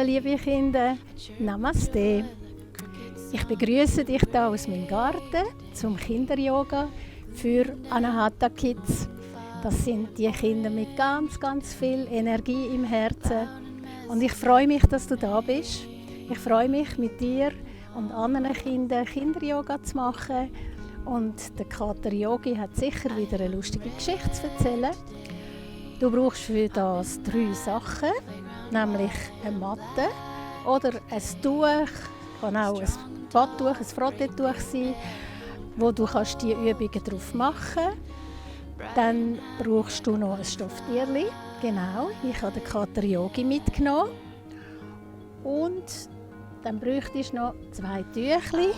Hallo liebe Kinder, Namaste. Ich begrüße dich hier aus meinem Garten zum Kinder-Yoga für Anahata Kids. Das sind die Kinder mit ganz viel Energie im Herzen. Und ich freue mich, dass du da bist. Ich freue mich, mit dir und anderen Kindern Kinder-Yoga zu machen. Und der Kater Yogi hat sicher wieder eine lustige Geschichte zu erzählen. Du brauchst für das 3 Sachen, nämlich eine Matte oder ein Tuch, kann auch ein Badtuch, ein Frotteetuch sein, wo du kannst die Übungen drauf machen kannst. Dann brauchst du noch ein Stofftierchen. Genau, ich habe den Kater Yogi mitgenommen. Und dann bräuchtest du noch 2 Tüchli.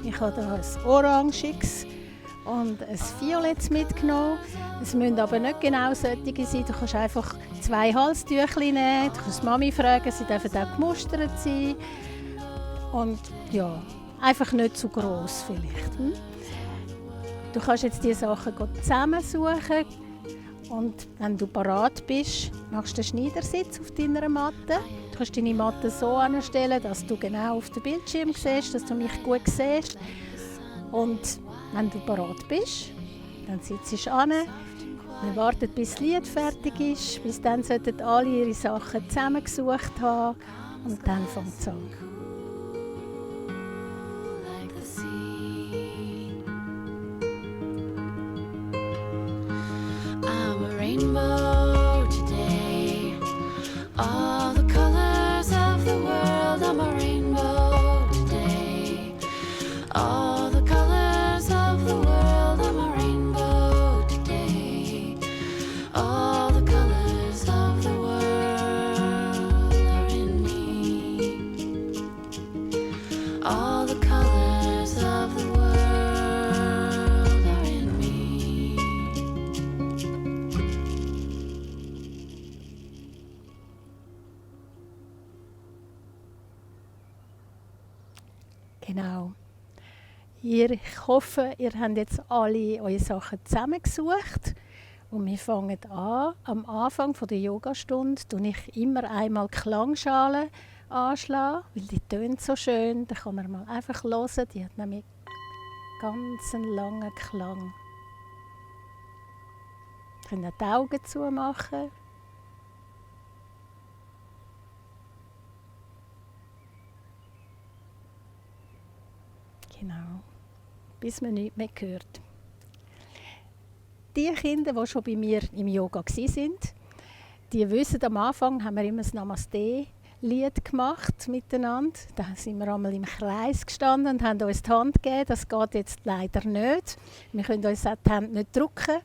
Ich habe da ein orangiges und ein violettes mitgenommen. Es müssen aber nicht genau solche sein. Du kannst einfach 2 Halstüchli nehmen. Du kannst Mami fragen, sie dürfen auch gemustert sein. Und ja, einfach nicht zu gross vielleicht. Du kannst jetzt diese Sachen zusammensuchen. Und wenn du parat bist, machst du einen Schneidersitz auf deiner Matte. Du kannst deine Matte so anstellen, dass du genau auf dem Bildschirm siehst, dass du mich gut siehst. Und wenn du parat bist, dann sitzt du an. Wir warten, bis das Lied fertig ist. Bis dann sollten alle ihre Sachen zusammengesucht haben. Und dann fängt es an. Rainbow today, all the colors of the world. I'm a rainbow today, all the colors of the world. I'm a rainbow today, all the colors of the world are in me. All the colors of the world are in me. Genau. Ich hoffe, ihr habt jetzt alle eure Sachen zusammengesucht. Und wir fangen an. Am Anfang der Yogastunde tue ich immer einmal Klangschalen anschlagen, weil die tönt so schön. Da kann man mal einfach hören. Die hat nämlich ganz einen langen Klang. Ihr könnt auch die Augen zumachen. Genau, bis man nichts mehr hört. Die Kinder, die schon bei mir im Yoga waren, die wissen, am Anfang haben wir immer das Namaste-Lied gemacht miteinander. Da sind wir einmal im Kreis gestanden und haben uns die Hand gegeben. Das geht jetzt leider nicht. Wir können uns auch die Hände nicht drücken.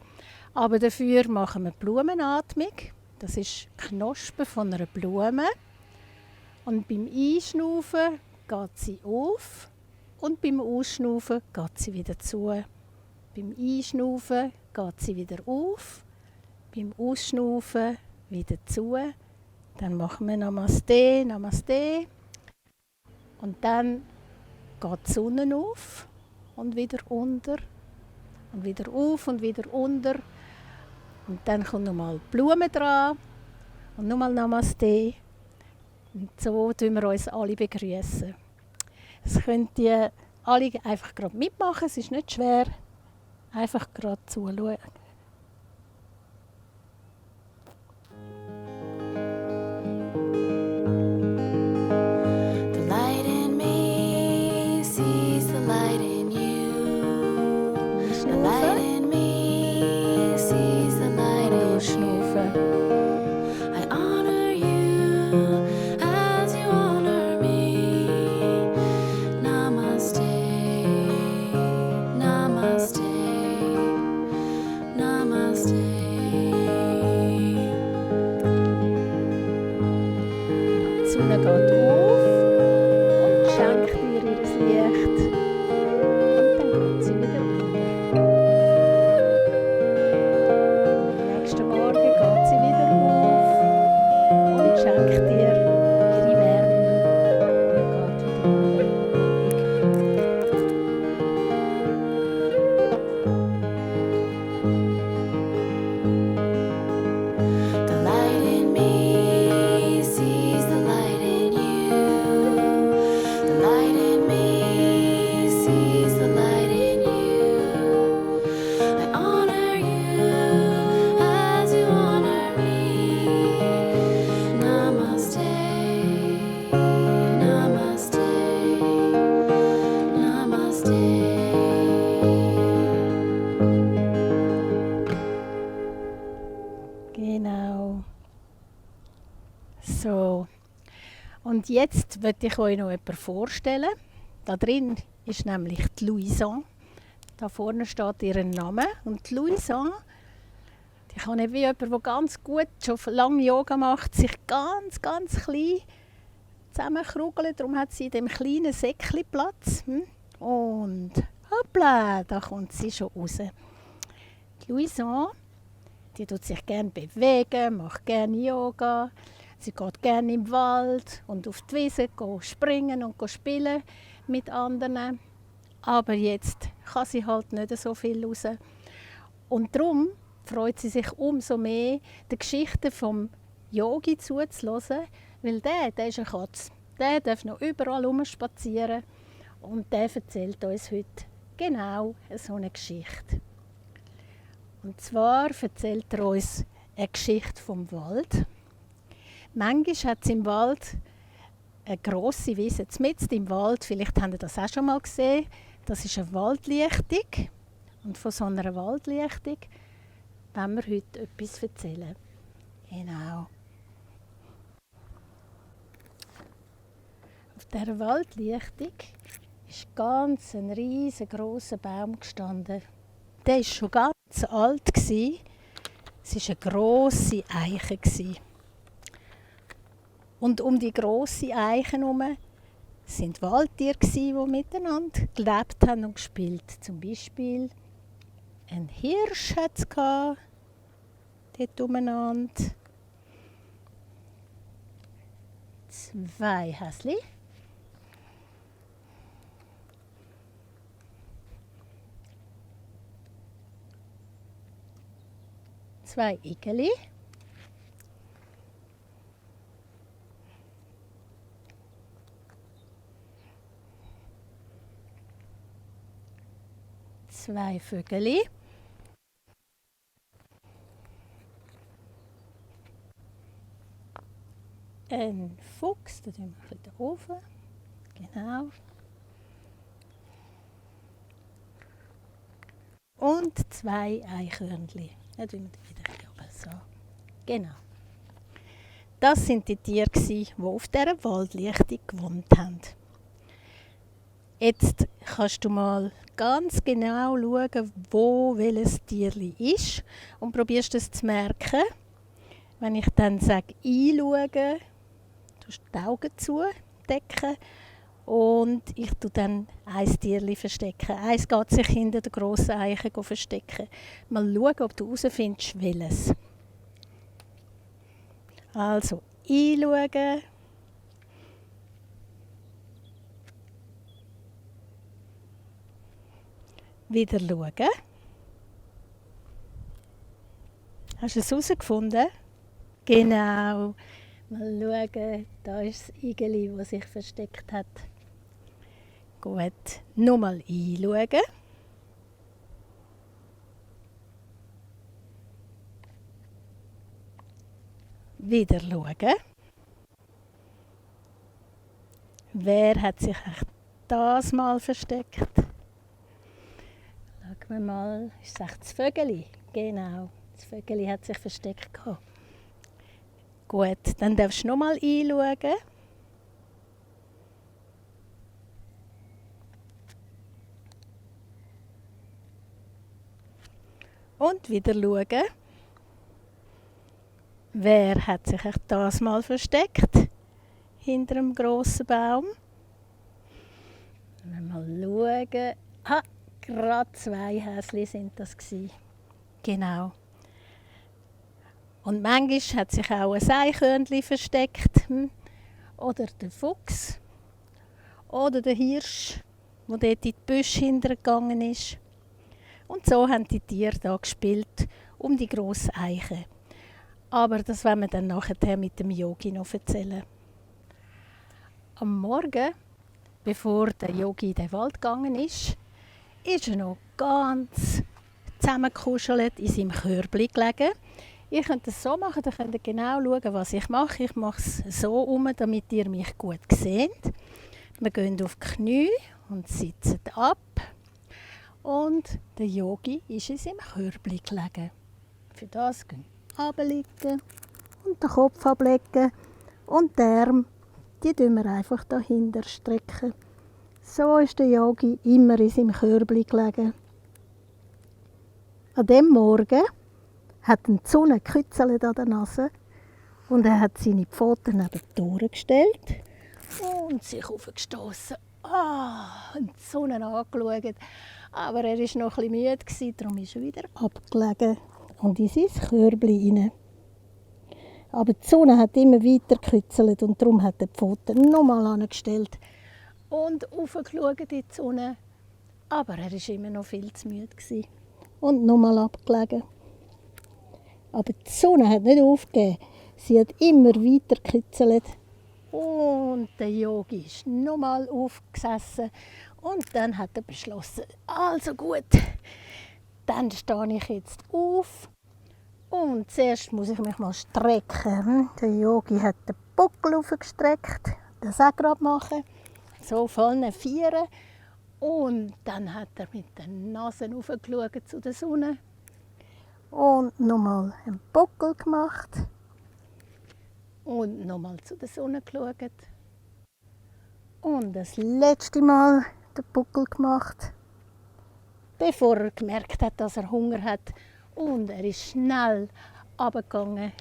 Aber dafür machen wir Blumenatmung. Das ist die Knospe von einer Blume. Und beim Einschnaufen geht sie auf. Und beim Ausschnaufen geht sie wieder zu. Beim Einschnaufen geht sie wieder auf. Beim Ausschnaufen wieder zu. Dann machen wir Namaste, Namaste. Und dann geht die Sonne auf und wieder unter. Und wieder auf und wieder unter. Und dann kommt nochmal die Blume dran. Und nochmal Namaste. Und so begrüßen wir uns alle begrüßen. Das könnt ihr alle einfach gerade mitmachen, es ist nicht schwer. Einfach gerade zuschauen. The light in me sees the light in you. The light in me sees the light in you. I honor you as you honor me. Namaste, namaste, Und jetzt möchte ich euch noch jemanden vorstellen. Da drin ist nämlich die Louisanne. Da vorne steht ihr Name. Und die Louisanne, die kann nicht wie jemand, der ganz gut schon lange Yoga macht, sich ganz, ganz klein zusammenkrugeln. Darum hat sie in dem kleinen Säckchen Platz. Und hoppla, da kommt sie schon raus. Die Louisanne, die tut sich gerne bewegen, macht gerne Yoga. Sie geht gerne im Wald und auf die Wiese springen und spielen mit anderen. Aber jetzt kann sie halt nicht so viel raus. Und darum freut sie sich umso mehr, die Geschichten vom Yogi zuzuhören, weil der ist eine Katze. Der darf noch überall rumspazieren und der erzählt uns heute genau so eine Geschichte. Und zwar erzählt er uns eine Geschichte vom Wald. Manchmal hat es im Wald eine grosse Wiese, mitten im Wald, vielleicht habt ihr das auch schon mal gesehen, das ist eine Waldlichtung. Und von so einer Waldlichtung wollen wir heute etwas erzählen. Genau. Auf dieser Waldlichtung ist ganz ein riesengroßer Baum gestanden. Der war schon ganz alt. Es war eine grosse Eiche. Und um die grosse Eiche herum waren Waldtiere, die miteinander gelebt haben und gespielt. Zum Beispiel ein Hirsch hatte es dort umeinander. 2 Häsli. Zwei Igeli. Zwei Vögeli. Ein Fuchs, da tun wir den Ofen. Genau. Und 2 Eichhörnchen. Da tun wir wieder oben so. Genau. Das sind die Tiere, die auf dieser Waldlichtung gewohnt haben. Jetzt kannst du mal ganz genau schauen, wo welches Tierli ist und probierst es zu merken. Wenn ich dann sage, einschauen, tust du die Augen zudecken und ich tue dann ein Tierli verstecken. Eins geht sich hinter der grossen Eiche verstecken. Mal schauen, ob du herausfindest, welches. Also, einschauen. Wieder schauen. Hast du es herausgefunden? Genau. Mal schauen, da ist das Igeli, das sich versteckt hat. Gut, nochmal einschauen. Wieder schauen. Wer hat sich das mal versteckt? Schauen wir mal, ist es echt das Vögeli? Genau, das Vögeli hat sich versteckt. Gut, dann darfst du nochmal einschauen. Und wieder schauen. Wer hat sich das mal versteckt? Hinter einem grossen Baum. Wenn wir mal schauen. Gerade 2 Häsli sind das gewesen. Genau. Und manchmal hat sich auch ein Eichhörnchen versteckt. Oder der Fuchs. Oder der Hirsch, der dort in die Büsche hintergegangen ist. Und so haben die Tiere da gespielt um die grosse Eiche. Aber das werden wir dann nachher mit dem Yogi noch erzählen. Am Morgen, bevor der Yogi in den Wald gegangen ist er noch ganz zusammengekuschelt in seinem Körbchen gelegen. Ihr könnt es so machen, dann könnt ihr genau schauen, was ich mache. Ich mache es so damit ihr mich gut seht. Wir gehen auf die Knie und sitzen ab. Und der Yogi ist in seinem Körbchen gelegen. Für das gehen wir runterliegen und den Kopf ablegen und die Arme die strecken wir einfach dahinter strecken. So ist der Yogi immer in seinem Körbli gelegen. An dem Morgen hat die Sonne gekützelt an der Nase und er hat seine Pfoten neben die Tore gestellt und sich aufgestoßen. Und die Sonne angeschaut. Aber er war noch ein bisschen müde, darum ist er wieder abgelegen und in sein Körbli rein. Aber die Sonne hat immer weiter gekützelt und darum hat er die Pfoten nochmal angestellt und aufgeschaut in die Sonne. Aber er war immer noch viel zu müde und nochmal abgelegen. Aber die Sonne hat nicht aufgegeben. Sie hat immer weiter gekützelt. Und der Yogi ist nochmal aufgesessen und dann hat er beschlossen, also gut, dann stehe ich jetzt auf und zuerst muss ich mich mal strecken. Der Yogi hat den Buckel aufgestreckt, das auch gerade machen, so auf allen Vieren. Und dann hat er mit der Nase hochgeschaut zu der Sonne und nochmal einen Buckel gemacht. Und nochmal zu der Sonne geschaut. Und das letzte Mal den Buckel gemacht, bevor er gemerkt hat, dass er Hunger hat. Und er ist schnell runtergegangen,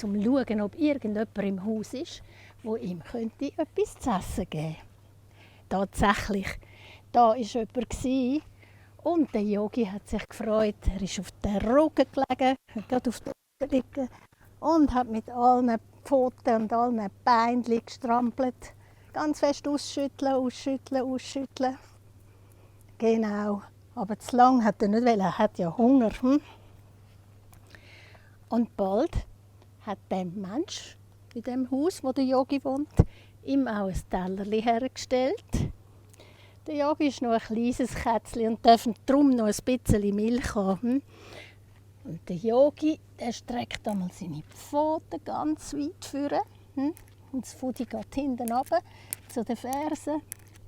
um zu schauen, ob irgendjemand im Haus ist, wo ihm etwas zu essen geben könnte. Tatsächlich, da war jemand. Und der Yogi hat sich gefreut. Er ist auf den Rücken gelegen, gerade auf den Rücken liegen und hat mit allen Pfoten und allen Beinen gestrampelt. Ganz fest ausschütteln, ausschütteln, ausschütteln. Genau. Aber zu lang hat er nicht wollen. Er hat ja Hunger. Und bald hat der Mensch in dem Haus, wo der Yogi wohnt, ihm auch ein Tellerchen hergestellt. Der Yogi ist noch ein kleines Kätzchen und darf darum noch ein bisschen Milch haben. Und der Yogi, der streckt einmal seine Pfoten ganz weit vor. Und das Fudi geht hinten runter zu den Fersen.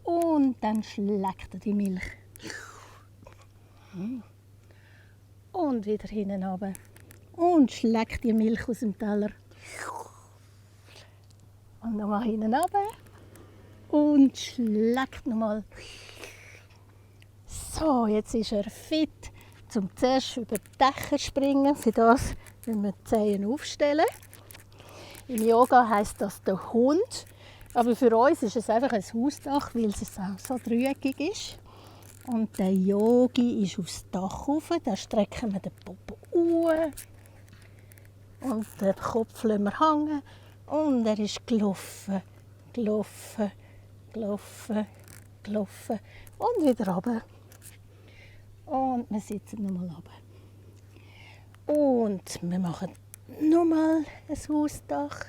Und dann schlägt er die Milch. Und wieder hinten runter. Und schlägt die Milch aus dem Teller. Und nochmal hinten runter. Und schlägt nochmal. So, jetzt ist er fit, zum zuerst über die Dächer springen. Für das müssen wir die Zehen aufstellen. Im Yoga heisst das der Hund. Aber für uns ist es einfach ein Hausdach, weil es auch so dreieckig ist. Und der Yogi ist aufs Dach rauf. Da strecken wir den Popo auf. Und den Kopf lassen wir hängen. Und er ist gelaufen, gelaufen, gelaufen, gelaufen. Und wieder runter. Und wir sitzen nochmal runter. Und wir machen nochmal ein Hausdach.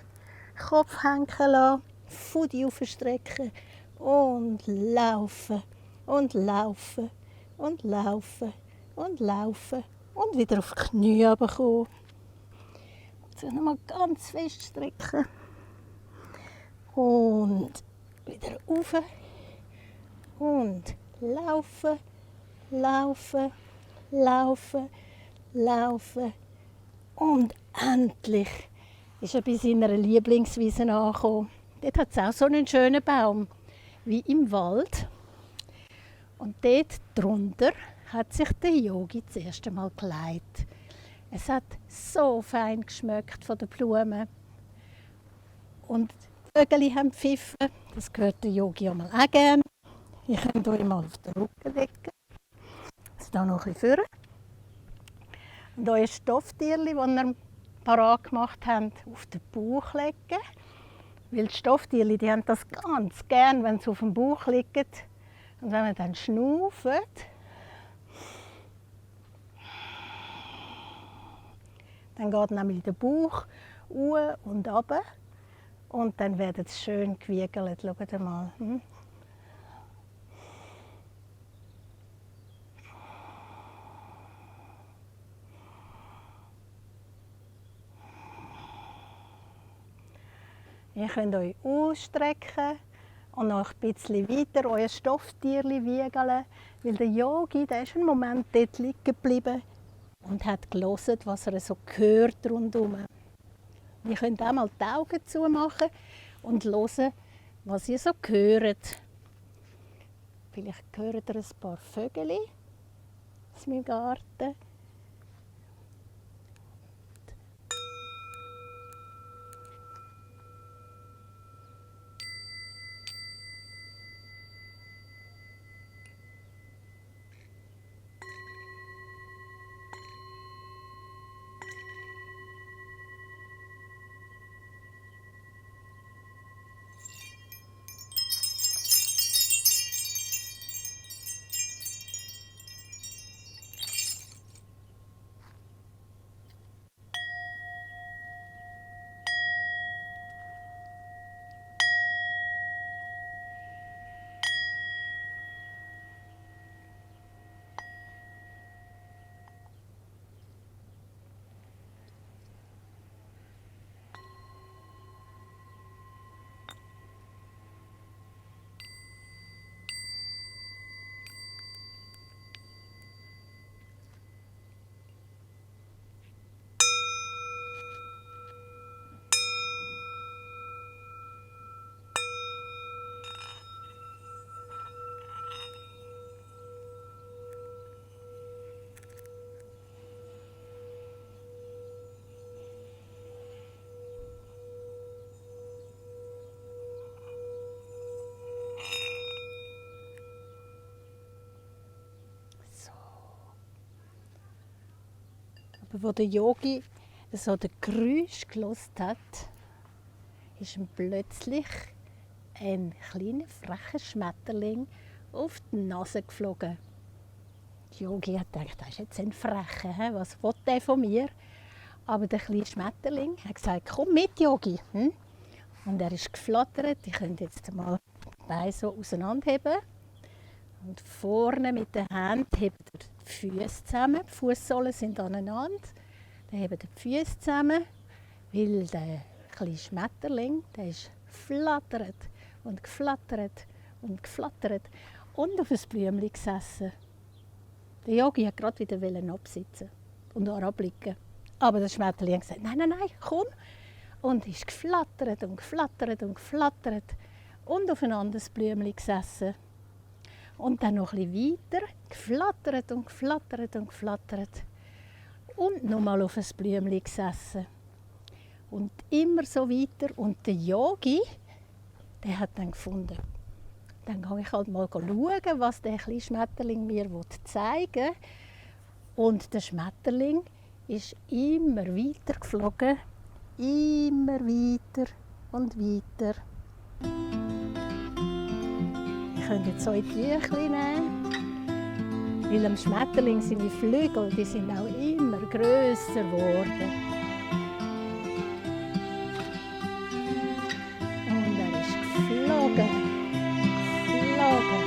Kopf hängen lassen, Fudi aufstrecken und laufen und laufen und laufen und laufen und wieder auf die Knie runterkommen. Sich nochmal ganz fest strecken und wieder rauf und laufen, laufen, laufen, laufen und endlich ist er bei seiner Lieblingswiese angekommen. Dort hat es auch so einen schönen Baum, wie im Wald. Und dort drunter hat sich der Yogi das erste Mal gelegt. Es hat so fein geschmeckt von den Blumen. Und die Vögel haben gepfiffen. Das gehört der Yogi auch gerne. Ich könnt euch mal auf den Rücken legen. Jetzt hier noch ein bisschen vorne. Und euer Stofftierchen, das ihr parat gemacht habt, auf den Bauch legen. Weil die Stofftierchen, die haben das ganz gern, wenn sie auf dem Bauch liegen. Und wenn man dann schnauft, dann geht nämlich der Bauch hoch und runter. Und dann wird es schön gewiegelt. Schaut mal. Ihr könnt euch ausstrecken und noch ein bisschen weiter euer Stofftierchen wiegeln. Weil der Yogi, der ist einen Moment dort liegen geblieben und hat gehört, was er so hört rundherum. Ihr könnt auch mal die Augen zumachen und hören, was ihr so hört. Vielleicht hört ihr ein paar Vögel aus meinem Garten. Aber als der Yogi so den Geräusch gehört hat, ist ihm plötzlich ein kleiner, frecher Schmetterling auf die Nase geflogen. Der Yogi hat gedacht, das ist jetzt ein Frecher, was will der von mir? Aber der kleine Schmetterling hat gesagt, komm mit, Yogi. Und er ist geflattert. Ich könnte jetzt mal die Beine so auseinanderheben. Und vorne mit den Händen hebt er die Füße zusammen. Die Fußsohlen sind aneinander. Dann hebt er die Füße zusammen, weil der kleine Schmetterling, der ist geflattert und geflattert und geflattert und auf ein Blümchen gesessen. Der Yogi hat gerade wieder absitzen und herabblicken. Aber der Schmetterling hat gesagt, nein, nein, nein, komm. Und ist geflattert und geflattert und geflattert und auf ein anderes Blümchen gesessen. Und dann noch ein bisschen weiter, geflattert und geflattert und geflattert. Und nochmal auf ein Blümchen gesessen. Und immer so weiter. Und der Yogi, der hat dann gefunden, dann gehe ich halt mal schauen, was der kleine Schmetterling mir zeigen will. Und der Schmetterling ist immer weiter geflogen. Immer weiter und weiter. Ich könnte jetzt so in die Tüchlein nehmen, weil am Schmetterling sind die Flügel, die sind auch immer grösser geworden. Und er ist geflogen, geflogen.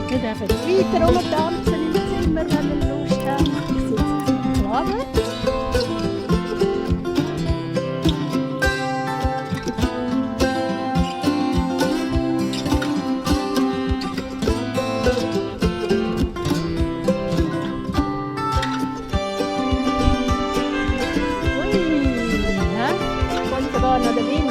Wir dürfen weiter rumtanzen im Zimmer, wenn wir Lust haben. Ich sitze jetzt im Klavier. Kommt sogar noch der Wind.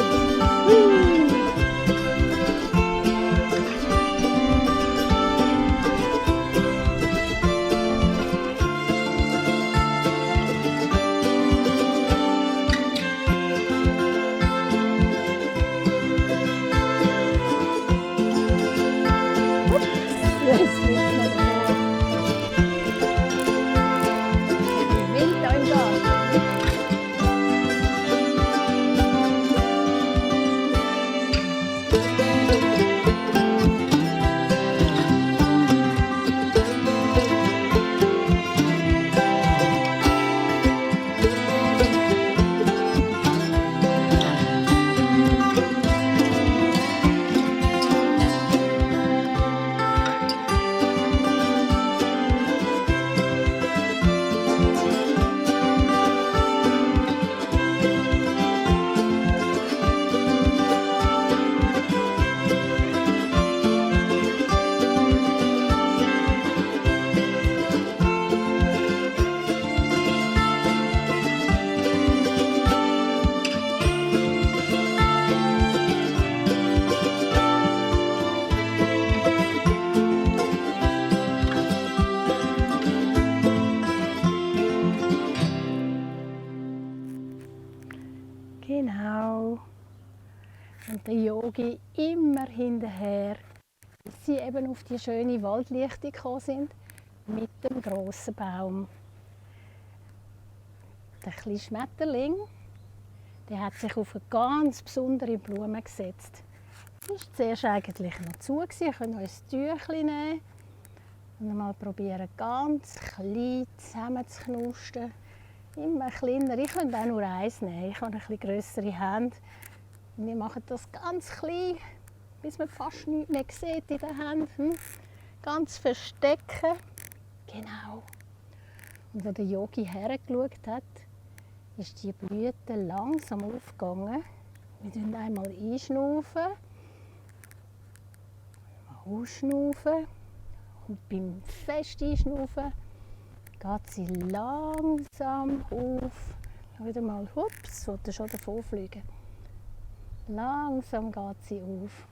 Und der Yogi immer hinterher, bis sie eben auf die schöne Waldlichtung gekommen sind, mit dem grossen Baum. Der kleine Schmetterling, der hat sich auf eine ganz besondere Blume gesetzt. Das war zuerst eigentlich noch zu. Wir können uns ein Tüchlein nehmen und mal probieren, ganz klein zusammenzuknusten. Immer kleiner. Ich könnte auch nur eins nehmen. Ich habe ein bisschen grössere Hände. Und wir machen das ganz klein, bis man fast nichts mehr sieht in den Händen. Ganz verstecken. Genau. Und als der Yogi hergeschaut hat, ist die Blüte langsam aufgegangen. Wir schnaufen einmal einschnaufen, ausschnaufen und beim fest Einschnaufen geht sie langsam auf. Wieder mal, hups, wollte schon davon fliegen. Langsam geht sie auf.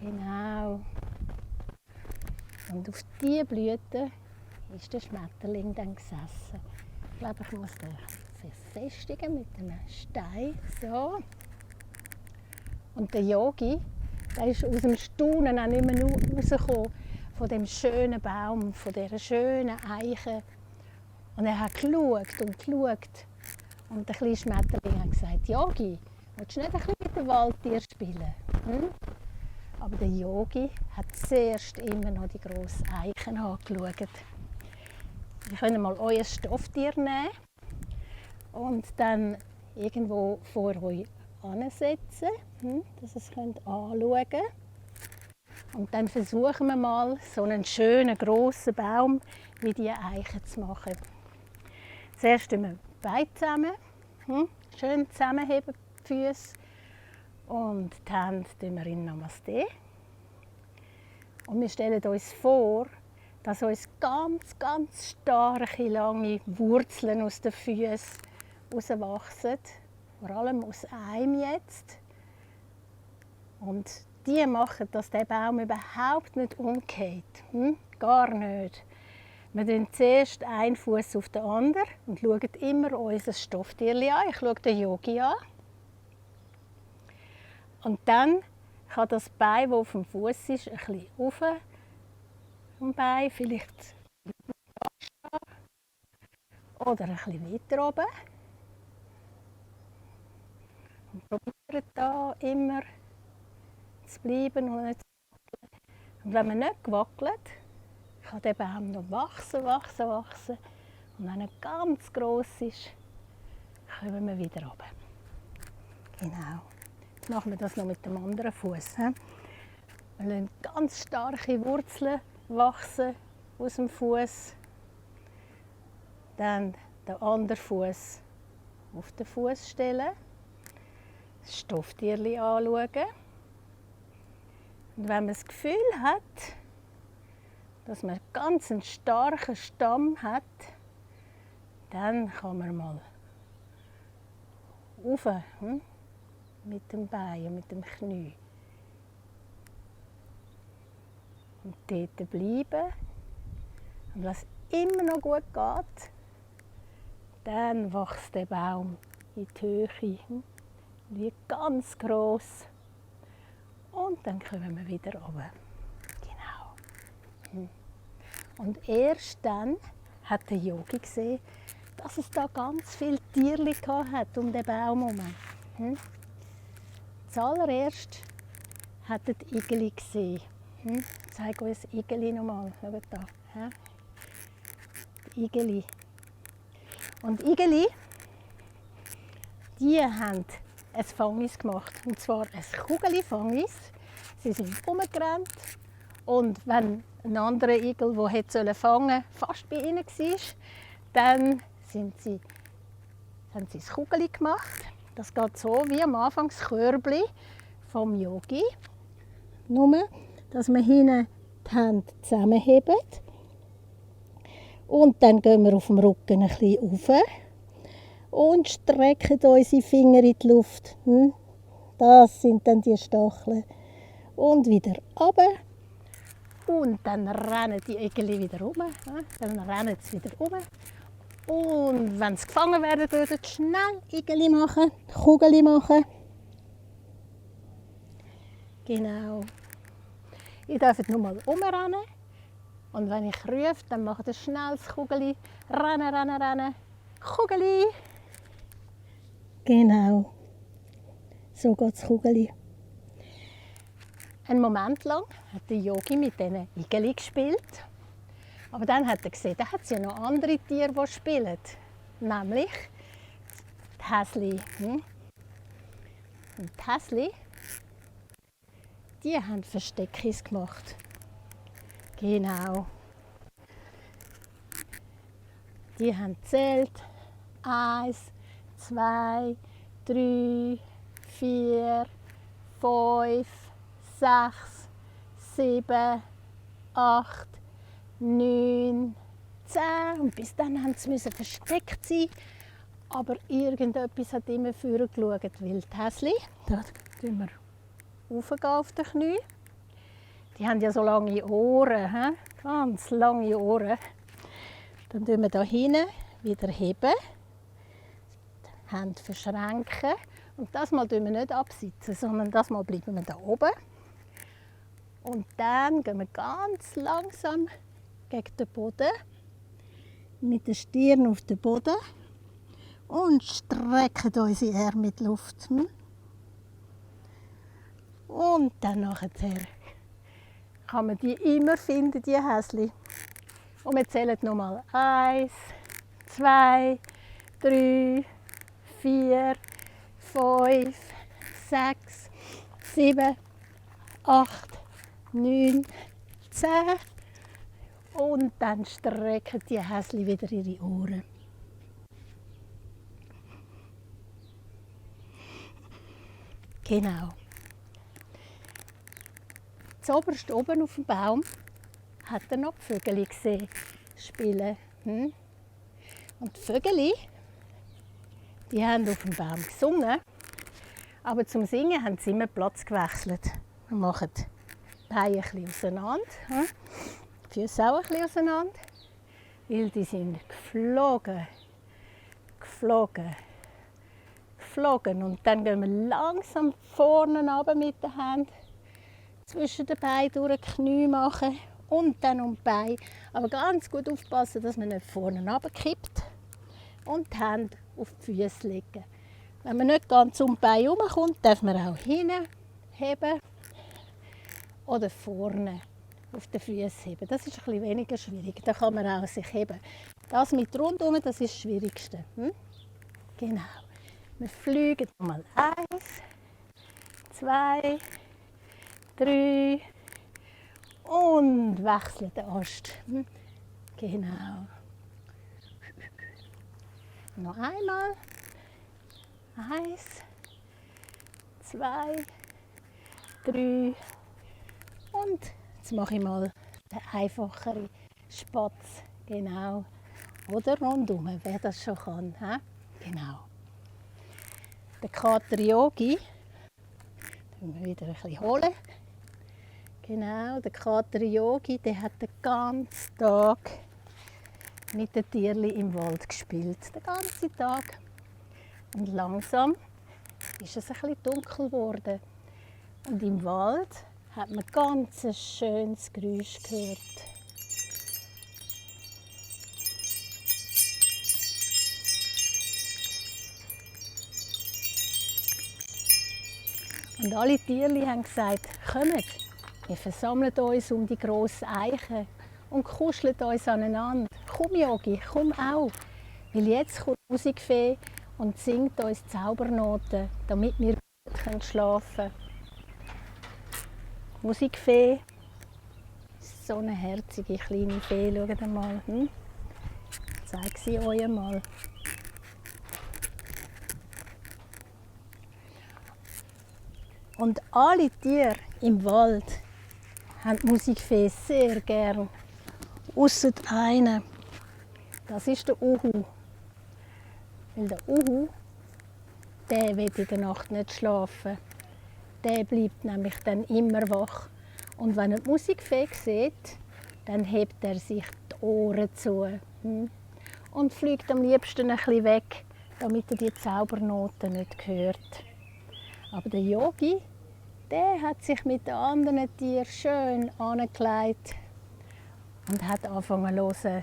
Genau. Und auf diese Blüte ist der Schmetterling dann gesessen. Ich glaube, ich muss den verfestigen mit einem Stein. So. Und der Yogi, der ist aus dem Staunen auch nicht mehr rausgekommen von dem schönen Baum, von dieser schönen Eiche. Und er hat geschaut und geschaut. Und der kleine Schmetterling hat gesagt, Yogi, willst du nicht ein bisschen mit dem Waldtier spielen? Aber der Yogi hat zuerst immer noch die grosse Eichen angeschaut. Ihr könnt mal euer Stofftier nehmen und dann irgendwo vor euch ansetzen, dass ihr es anschauen könnt. Und dann versuchen wir mal, so einen schönen grossen Baum wie die Eiche zu machen. Zuerst tun wir die Beine zusammen, schön zusammenheben die Füße und die Hände tun wir in Namaste. Und wir stellen uns vor, dass uns ganz, ganz starke, lange Wurzeln aus den Füßen rauswachsen. Vor allem aus einem jetzt. Und die machen, dass der Baum überhaupt nicht umgeht. Gar nicht. Wir schauen zuerst einen Fuß auf den anderen und schauen immer unser Stofftier an. Ich schaue den Yogi an. Und dann kann das Bein, das auf dem Fuß ist, ein bisschen rauf am Bein, vielleicht oder ein bisschen weiter oben. Und probieren da immer zu bleiben und nicht zu wackeln. Und wenn man nicht wackelt, kann der Baum noch wachsen, wachsen, wachsen. Und wenn er ganz gross ist, kommen wir wieder runter. Genau. Jetzt machen wir das noch mit dem anderen Fuß. Wir lassen ganz starke Wurzeln wachsen aus dem Fuß. Dann den anderen Fuß auf den Fuß stellen. Das Stofftierchen anschauen. Und wenn man das Gefühl hat, dass man ganz einen starken Stamm hat, dann kann man mal rauf, mit dem Bein und mit dem Knie. Und dort bleiben. Und wenn es immer noch gut geht, dann wächst der Baum in die Höhe. Wird ganz gross. Und dann kommen wir wieder runter. Genau. Und erst dann hat der Yogi gesehen, dass es da ganz viele Tiere hat um den Baum herum. Zuallererst hat er die Igeli gesehen. Ich zeige euch das Igeli nochmal. Schaut da. Die Igeli. Und Igeli, die haben ein Fangis gemacht. Und zwar ein Kugelfangis. Sie sind rumgerannt. Und wenn ein anderer Igel, der fangen sollte, fast bei ihnen war, dann haben sie das Kugeli gemacht. Das geht so wie am Anfang das Körbchen vom Yogi. Nur, dass wir hinten die Hände zusammenheben. Und dann gehen wir auf dem Rücken ein bisschen rauf und strecken unsere Finger in die Luft. Das sind dann die Stacheln. Und wieder runter. Und dann rennen die Igeli wieder rum. Dann rennen sie wieder rum. Und wenn sie gefangen werden, würden sie schnell Igeli machen, Kugeli machen. Genau. Ihr dürft nur mal umrennen. Und wenn ich rufe, dann macht ihr schnell das Kugeli. Rennen, rennen, rennen. Kugeli. Genau. So geht das Kugeli. Einen Moment lang hat der Yogi mit diesen Igeli gespielt. Aber dann hat er gesehen, da hat es ja noch andere Tiere, die spielen. Nämlich die Häsli. Und die Häsli, die haben Versteckis gemacht. Genau. Die haben gezählt. 1, 2, 3, 4, 5, 6, 7, 8, 9, 10. Und bis dann mussten sie versteckt sein. Aber irgendetwas hat immer vorher geschaut, weil die Häsli, da gehen wir raufgehen auf die Knie. Die haben ja so lange Ohren, ganz lange Ohren. Dann tun wir hier hinten wieder heben, die Hände verschränken. Und das Mal tun wir nicht absitzen, sondern das Mal bleiben wir da oben. Und dann gehen wir ganz langsam gegen den Boden, mit der Stirn auf den Boden und strecken unsere Arme mit Luft. Und dann nachher kann man die immer finden, die Häsli. Und wir zählen nochmal 1, 2, 3, 4, 5, 6, 7, 8, 9, 10. Und dann strecken die Häsli wieder ihre Ohren. Genau. Zuoberst oben auf dem Baum hat er noch die Vögel gesehen spielen. Und die Vögel, die haben auf dem Baum gesungen, aber zum Singen haben sie immer Platz gewechselt. Wir machen die Beine ein bisschen auseinander, die Füße auch ein bisschen auseinander, weil die sind geflogen, geflogen, geflogen. Und dann gehen wir langsam vorne runter mit den Händen zwischen den Beinen durch die Knie machen und dann um die Beine. Aber ganz gut aufpassen, dass man nicht vorne runterkippt und die Hände auf die Füße legen. Wenn man nicht ganz um die Beine herumkommt, darf man auch hinten heben oder vorne auf den Füßen heben. Das ist ein bisschen weniger schwierig. Da kann man auch sich heben. Das mit rundum, das ist das Schwierigste. Genau. Wir fliegen mal 1, 2, 3 und wechseln den Ast. Genau. Noch einmal. 1, 2, 3 und jetzt mache ich mal den einfacheren Spatz. Genau. Oder rundum, wer das schon kann. Genau. Der Kater Yogi, den wir wieder ein bisschen holen. Genau, der Kater Yogi, der hat den ganzen Tag mit den Tierchen im Wald gespielt. Den ganzen Tag. Und langsam ist es ein bisschen dunkel geworden. Und im Wald hat man ganz ein schönes Geräusch gehört. Und alle Tierchen haben gesagt, kommt, wir versammeln uns um die grossen Eichen und kuscheln uns aneinander. Komm Yogi, komm auch, weil jetzt kommt die Musikfee und singt uns Zaubernoten, damit wir gut schlafen können. Die Musikfee, so eine herzige kleine Fee, schaut mal. Zeig sie euch einmal. Und alle Tiere im Wald haben die Musikfee sehr gern. Ausser einen. Das ist der Uhu. Weil der Uhu, der will in der Nacht nicht schlafen. Der bleibt nämlich dann immer wach. Und wenn er die Musikfee sieht, dann hebt er sich die Ohren zu. Und fliegt am liebsten ein bisschen weg, damit er die Zaubernoten nicht hört. Aber der Yogi, Der hat sich mit den anderen Tieren schön angelegt und hat angefangen zu hören.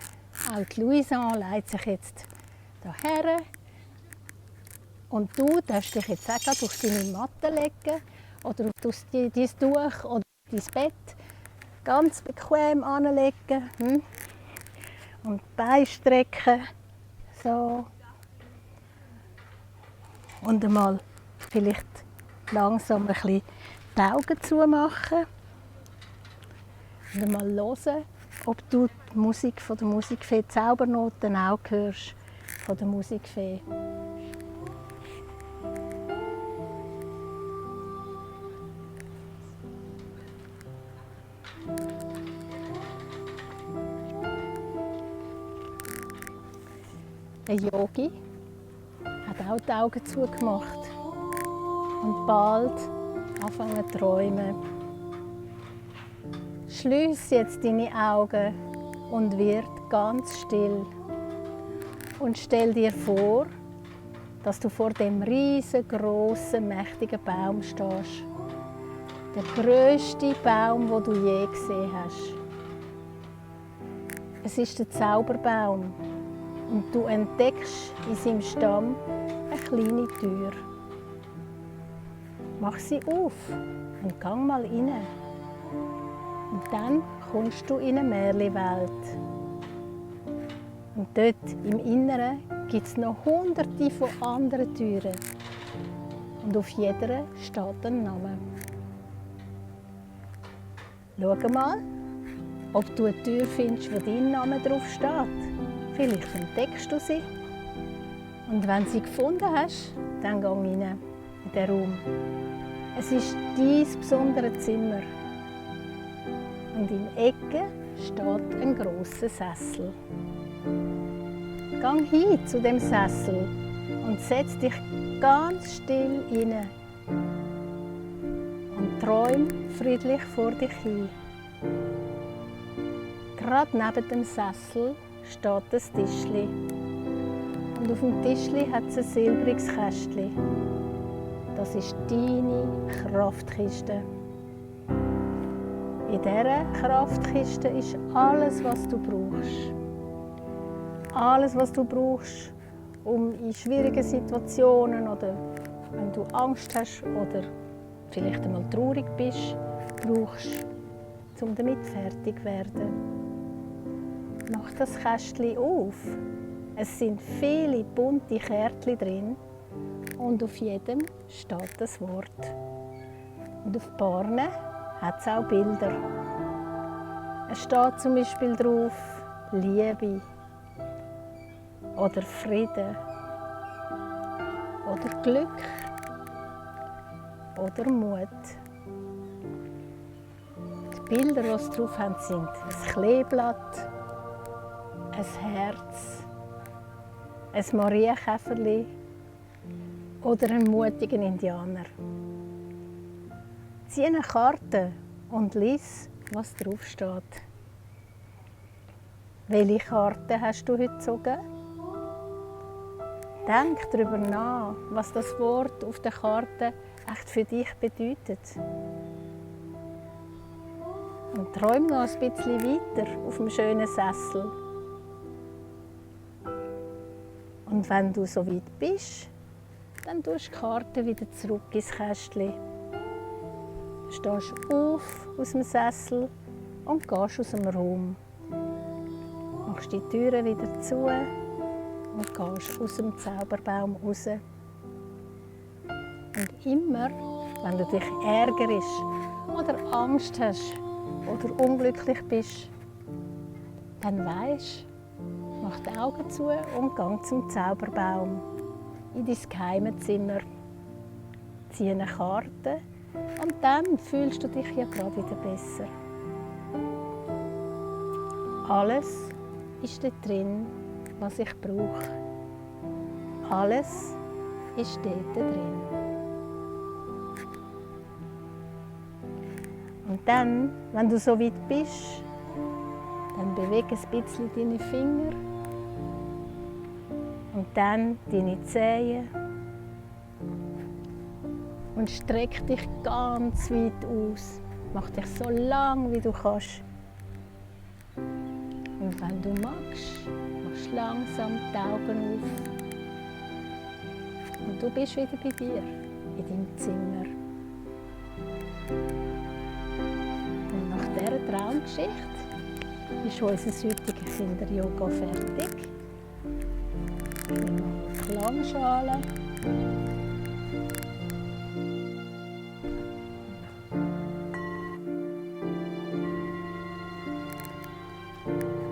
Auch die Luisa legt sich jetzt hierher. Und du darfst dich jetzt auch gerade auf deine Matte legen oder auf dein Tuch oder auf dein Bett. Ganz bequem anlegen. Und die Beine strecken. So. Und einmal vielleicht langsam ein bisschen die Augen zumachen. Und einmal hören, ob du die Musik von der Musikfee, die Zaubernoten auch hörst von der Musikfee. Der Yogi hat auch die Augen zugemacht und bald anfangen zu träumen. Schließ jetzt deine Augen und wird ganz still. Und stell dir vor, dass du vor dem riesengroßen, mächtigen Baum stehst. Der grösste Baum, den du je gesehen hast. Es ist der Zauberbaum. Und du entdeckst in seinem Stamm eine kleine Tür. Mach sie auf und geh mal rein. Und dann kommst du in eine Märchenwelt. Und dort im Inneren gibt es noch hunderte von anderen Türen. Und auf jeder steht ein Name. Schau mal, ob du eine Tür findest, wo dein Name drauf steht. Vielleicht entdeckst du sie. Und wenn du sie gefunden hast, dann geh rein in den Raum. Es ist dein besonderes Zimmer. Und in der Ecke steht ein grosser Sessel. Geh hin zu dem Sessel und setz dich ganz still rein. Und träum friedlich vor dich hin. Gerade neben dem Sessel steht ein Tischli. Und auf dem Tischli hat es ein silbriges Kästli. Das ist deine Kraftkiste. In dieser Kraftkiste ist alles, was du brauchst. Alles, was du brauchst, um in schwierigen Situationen oder wenn du Angst hast oder vielleicht einmal traurig bist, brauchst, um damit fertig zu werden. Mach das Kästchen auf. Es sind viele bunte Kärtchen drin und auf jedem steht das Wort. Und auf Paaren hat es auch Bilder. Es steht zum Beispiel drauf Liebe oder Frieden oder Glück oder Mut. Die Bilder, die es drauf haben, sind ein Kleeblatt, ein Herz, ein Marienkäferli oder einen mutigen Indianer. Zieh eine Karte und lies, was drauf steht. Welche Karte hast du heute gezogen? Denk darüber nach, was das Wort auf der Karte echt für dich bedeutet. Und träum noch ein bisschen weiter auf dem schönen Sessel. Und wenn du so weit bist, dann tust du die Karte wieder zurück ins Kästchen. Du stehst auf aus dem Sessel und gehst aus dem Raum. Machst die Türen wieder zu und gehst aus dem Zauberbaum raus. Und immer, wenn du dich ärgerst oder Angst hast oder unglücklich bist, dann weisst, mach die Augen zu und geh zum Zauberbaum in dein Geheimzimmer. Zieh eine Karte und dann fühlst du dich ja gerade wieder besser. Alles ist dort drin, was ich brauche. Alles ist dort drin. Und dann, wenn du so weit bist, dann bewege ein bisschen deine Finger und dann deine Zehen. Und und streck dich ganz weit aus. Mach dich so lang wie du kannst. Und wenn du magst, machst du langsam die Augen auf. Und du bist wieder bei dir, in deinem Zimmer. Und nach dieser Traumgeschichte ist unser heutiger Kinder-Yoga fertig. Ich nehme eine Klangschale.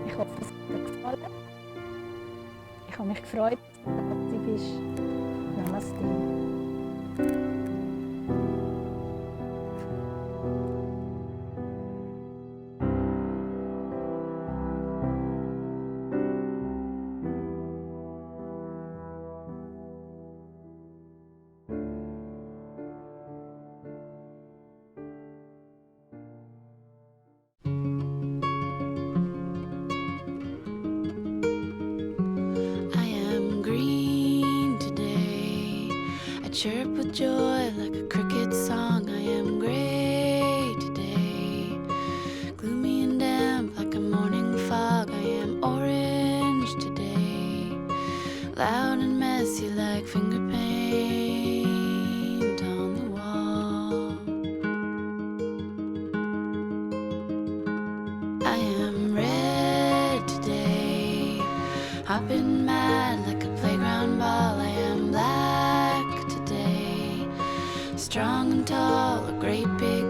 Ich hoffe, es hat dir gefallen. Ich habe mich gefreut, dass du dabei bist. Namaste. I am green today. I chirp with joy like a cricket song. I am gray today. Gloomy and damp like a morning fog. I am orange today. Loud and messy like finger paint on the wall. I am red today. Hopping mad like a playground ball. I am black today. Strong and tall, a great big